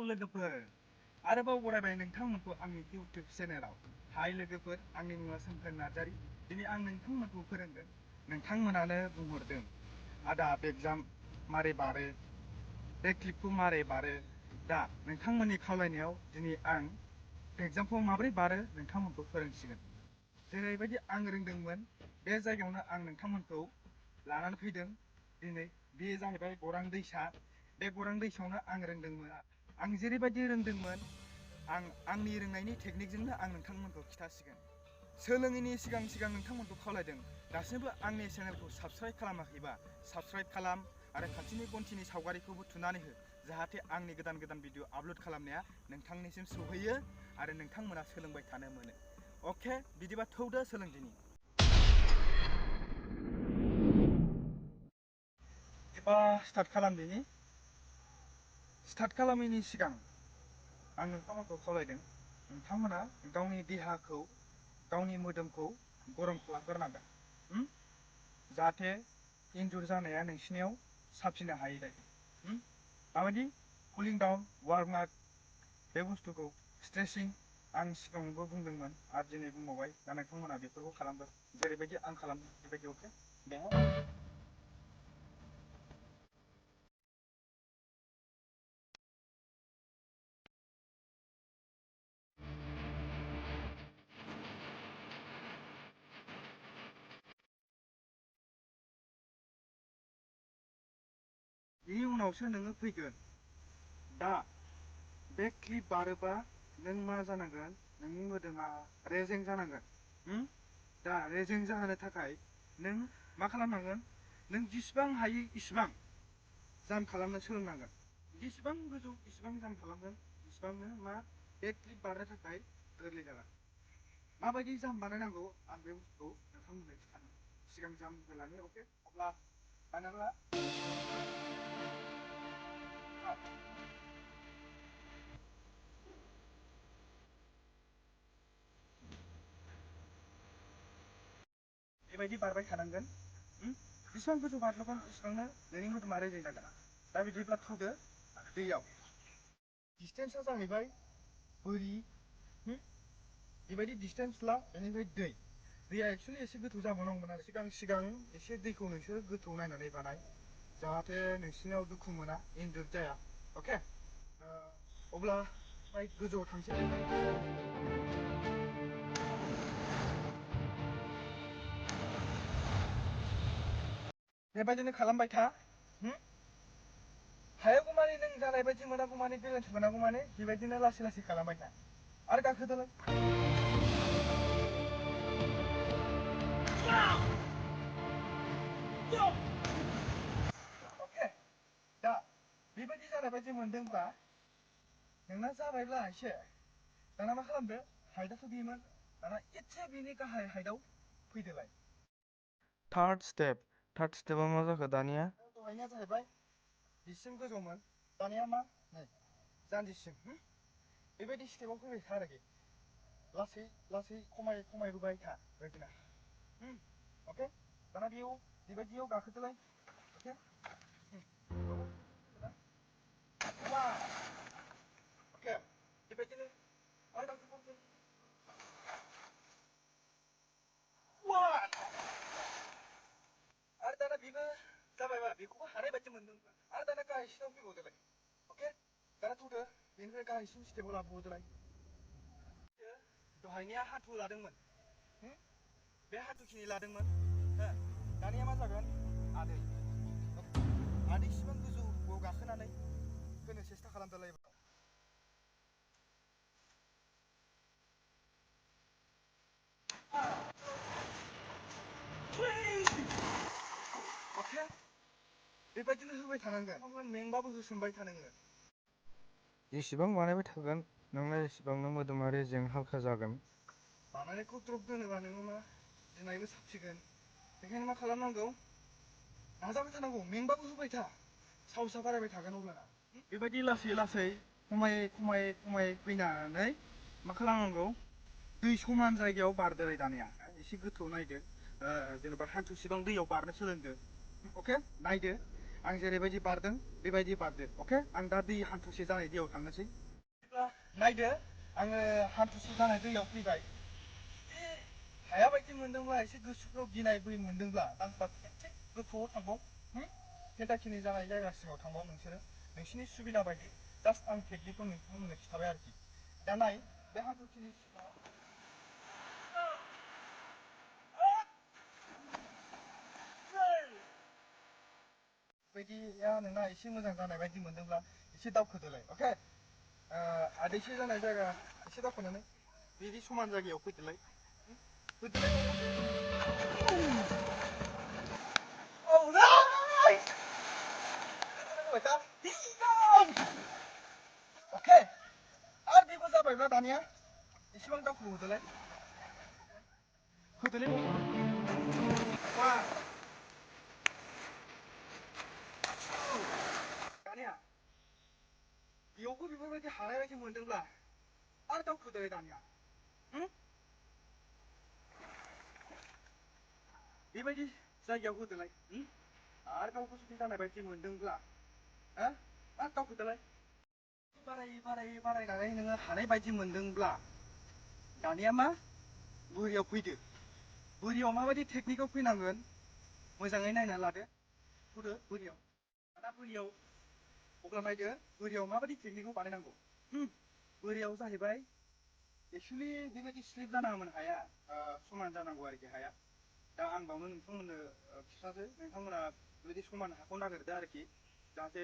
लोगोफोर आरोबाव बरायबाय नोंथांमोनखौ आंनि इउटिउब चेनेलाव। हाय लोगोफोर, आंनि मुङा सोमखोर नार्जारी। दिनै आं नोंथांमोनखौ फोरोंगोन। नोंथांमोनानो बुंहरदों आदा बेकजाम मारै बारो, बे क्लिपखौ मारै बारो। दा नोंथांमोननि खावलायनायाव दिनै आं बेकजामखौ माबोरै बारो नोंथांमोनखौ फोरोंसिगोन। जेरैबायदि आं रोंदोंमोन बे जायगायावनो आं नोंथांमोनखौ लानानै फैदों। दिनै बे जाहैबाय गौरां दैसा। बे गौरां दैसायावनो आं रोंदोंमोन। आं जेरैबायदि रोंदोंमोन आं आंनि रोंनायनि टेकनिकजोंनो आं नोंथांमोनखौ खिथासिगोन। सोलोङैनि सिगां सिगां नोंथांमोनखौ खावलायदों, दासिमबो आंनि चेनेलखौ साबस्क्राइब खालामाखैबा साबस्क्राइब खालाम आरो खाथिनि घन्टिनि सावगारिखौबो थुनानै हो, जाहाथे आंनि गोदान गोदान भिडिअ आपल'ड खालामनाया नोंथांनिसिम सौहैयो आरो नोंथांमोना सोलोंबाय थानो मोनो। अके, बिदिबा थौदो सोलोंदिनि। एबा स्टार्ट खालामदिनि। स्टार्ट खालामैनि सिगां आं नोंथांमोनखौ खावलायदों, नोंथांमोना गावनि देहाखौ, गावनि मोदोमखौ गरम खालामग्रोनांगोन, जाहाथे इन्जुर जानाया नोंसिनियाव साबसिनो हायै बायदि। माबायदि कुलिं डाउन वार्म आप, बे बुस्थुखौ स्ट्रेचिं आं सिगाङावबो बुंदोंमोन आरो दिनै बुंबावबाय। दा नोंथांमोना बेफोरखौ खालामगोन जेरैबायदि आं खालामदों बेबायदि। अके, दे। बेनि उनावसो नोङो फैगोन। दा बे क्लिप बारोबा नों मा जानांगोन, नोंनि मोदोमा रेजें जानांगोन। दा रेजें जाहोनो थाखाय नों मा खालामनांगोन, नों जेसेबां हायो इसिबां जाम खालामनो सोलोंनांगोन। जेसेबां गोजौ इसिबां जाम खालामगोन इसिबांनो मा बे क्लिप बारनो थाखाय गोरलै जागोन। माबायदि जाम बानायनांगौ आं बे बुस्थुखौ नोंथांमोननो खिथानो सिगां जाम होनानै। अके, अब्ला बानायना बेबायदि बारबाय थानांगोन। जेसेबां गोजौ बारल'गोन इसिबांनो नोंनि मोदोमा रेजें जागोन। दा बिदिब्ला थौदो दैयाव। डिसटेन्सआ जाहैबाय बोरि, बेबायदि डिसटेन्स ला, बेनिफ्राय दै। दैया एक्सुवेलि एसे गोथौ जाबावनांगौमोन आरो सिगां सिगां एसे दैखौ नोंसोर गोथौ नायनानै बानाय, जाहाथे नोंसिनियाव दुखु मोना, इन्जुर जाया। अके, अब्ला गोजौआव थांसै। बेबायदिनो खालामबाय था। हायागौ माने नों जानाय बायदि मोनागौ माने, बेलेन्स मोनागौ माने बेबायदिनो लासै लासै खालामबाय था आरो गाखोदोलाय। अके, दा बेबायदि जानाय बायदि मोनदोंब्ला नोंना जाबायब्ला एसे, दाना मा खालामदो, हाइटआथ' बेमोन, दाना एसे बेनि गाहाय हाइटआव फैदोलाय। थार्ड स्टेपआ मा जाखो दानिया? दहायनिया जाहैबाय बिसिम गोजौमोन, दानिया मा नै जानजिसिम। बेबायदि स्टेपआव फैबाय था आरोखि, लासै लासै खमायबोबाय था बेबायदिनो। अके, दाना बेबायदियाव गाखोदोलाय। अके, अके, बेबायदिनो आरो गाखोबावदो। आरो दाना बेबो जाबायबा, बेखौबो हानाय बायदि मोनदों आरो दाना गाहायसिनाव फैबावदोलाय। अके, दाना थौदो, बेनिफ्राय गाहायसिन स्टेपआव लाबोबावदोलाय। दहायनिया हान्थु लादोंमोन, बे हान्थुखिनि लादोंमोन। दानिया मा जागोन, आदै आदैसिबां गोजौआव गाखोनानै होनो सेस्था खालामदोलाय। अके, बेबायदिनो होबाय थानांगोन, मेंबाबो होसोमबाय थानांगोन। जेसेबां बानायबाय थागोन नोंना एसेबांनो मोदोमा रेजें हालखा जागोन। बानायनायखौ द्रप दोनोबा नोङो मा दिनैबो साबसिगोन। बेखायनो मा खालामनांगौ, नाजाबाय थानांगौ, मेंबाबो होबाय था, साहसआ बारायबाय थागोन। अब्लाना बेबायदि लासै लासै खमायै फैनानै मा खालामनांगौ, दै समान जायगायाव बारदोलाय। दानिया एसे गोथौ नायदो, जेनेबा हान्थुसिबां दैयाव बारनो सोलोंदो। अके, नायदो आं जेरैबायदि बारदों बेबायदि बारदो अके आं दा दै हान्थुसे जानाय दैयाव थांनोसै नायदो आङो हान्थुसे जानाय दैयाव फैबाय हाया बायदि मोनदोंब्ला एसे गोसोफ्राव गिनाय बै मोनदोंब्ला आंबा खेबसे गोथौआव थांबाव खेदाखिनि जानाय जायगासिमाव थांबाव नोंसोरो नोंसिनि सुबिदा बायदि जास्ट आं टेकनिकखौ नोंथांमोननो खिन्थाबाय आरोखि दा नाय बे हान्थुखिनि बायदिया नोंना एसे मोजां जानाय बायदि मोनदोंब्ला एसे दावखोदोलाय अके आदैसे जानाय जायगा एसे दावखोनानै बिदि समान जायगायाव फैदोलाय अके आरो बेबो जाबायब्ला दानिया एसेबां दावखोहोदोलाय होदोलाय दानिया बेयावबो बेफोरबायदि हानाय बायदि मोनदोंब्ला आरो दावखोदोलाय दानिया बेबायदि जायगायाव होदोलाय आरो गावखौ जुदि जानाय बायदि मोनदोंब्ला आरो दावखोदोलाय बारायनानै नोङो हानाय बायदि मोनदोंब्ला दानिया मा बोरियाव फैदो बोरियाव माबायदि टेकनिकआव फैनांगोन मोजाङै नायना लादो फैदो बोरियाव दा बोरियाव अब्ला नायदो बोरियाव माबायदि टेकनिकआव बानायनांगौ बोरियाव जाहैबाय एक्सुवेलि बेबायदि स्लिप जानाङामोन हाया समान जानांगौ आरोखि हाया दा आं बावनो नोंथांमोननो खिथासै नोंथांमोना बेबायदि समान हाखौ नागिरदो आरोखि जाहाथे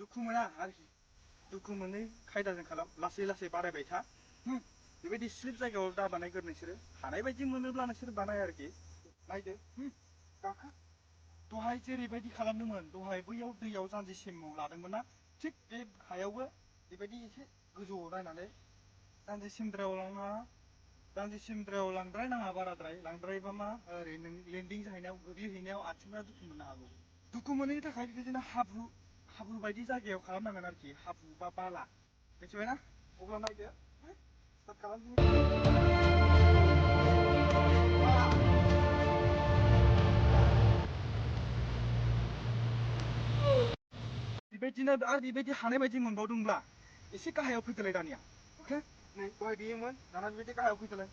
दुखु मोना आरोखि दुखु मोनै खायदाजों खालाम लासै लासै बारायबाय था बेबायदि स्लिप जायगायाव दा बानायगोर नोंसोरो हानाय बायदि मोनोब्ला नोंसोर बानाय आरोखि नायदो गाखो दहाय जेरैबायदि खालामदोंमोन दहाय बैयाव दैयाव जानजिसिम लादोंमोन ना थिग बे हायावबो बेबायदि एसे गोजौआव नायनानै जानजिसिमद्रायाव लांनाङा जानजिसिमद्रायाव लांद्राय नाङा बाराद्राय लांद्रायबा मा ओरै नों लेन्डिं जाहैनायाव गोग्लैहैनायाव आथिंफ्रा दुखु मोननो हागौ दुखु मोनैनि थाखाय बिदिनो हाब्रु बायदि जायगायाव खालामनांगोन आरोखि हाब्रु बा बाला मिथिबायना अब्ला नायदो स्टार्ट खालामदो बेबायदिनो आरो बेबायदि हानाय बायदि मोनबावदोंब्ला एसे गाहायाव फैदोलाय दानिया अके नै दहाय बेयोमोन दाना बेबायदि गाहायाव फैदोलाय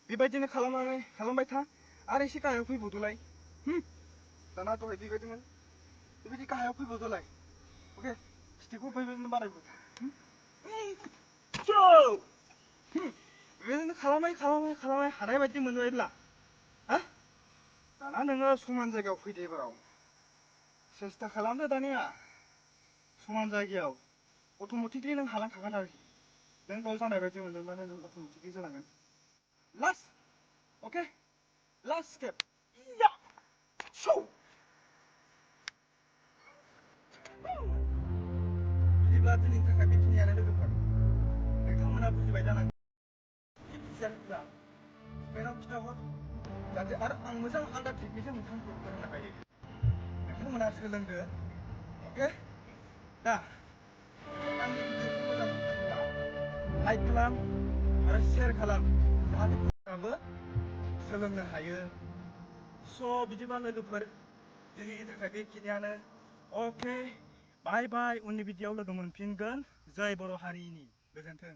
बेबायदिनो खालामबाय था आरो एसे गाहायाव फैबावदोलाय दाना दहाय बेबायदिमोन बेबायदि गाहायाव फैबावदोलाय अके स्टिकखौ बेबायदिनो बारायबो बेबायदिनो खालामै हानाय बायदि मोनबायब्ला दाना नोङो समान जायगायाव फैदो एबाराव सेस्था खालामदो दानिया समान जायगायाव अट'मेटिकलि नों हालांखागोन आरोखि नों गाव जानाय बायदि मोनदोंब्ला नों अट'मेटिकलि जालांगोन लास्ट अके लास्ट स्टेप बिदिब्ला दिनैनि थाखाय बेखिनियानो लोगोफोर नोंथांमोना बुजिबाय जानांगौ बेनाव खिथाहर जाहाथे आरो आं मोजां आलदा टेकनिकजों नोंथांखौ फोरोंनो हायो नोंथांमोना सोलोंदो अके दा आंनि भिडिअखौ मोजां मोनोब्ला लाइक खालाम आरो शेयार खालाम जाहाथे गुबुनाबो सोलोंनो हायो स' बिदिबा लोगोफोर दिनैनि थाखाय बेखिनियानो अके बाय बाय उननि भिडिअआव लोगो मोनफिनगोन जय बर' हारिनि गोजोन्थों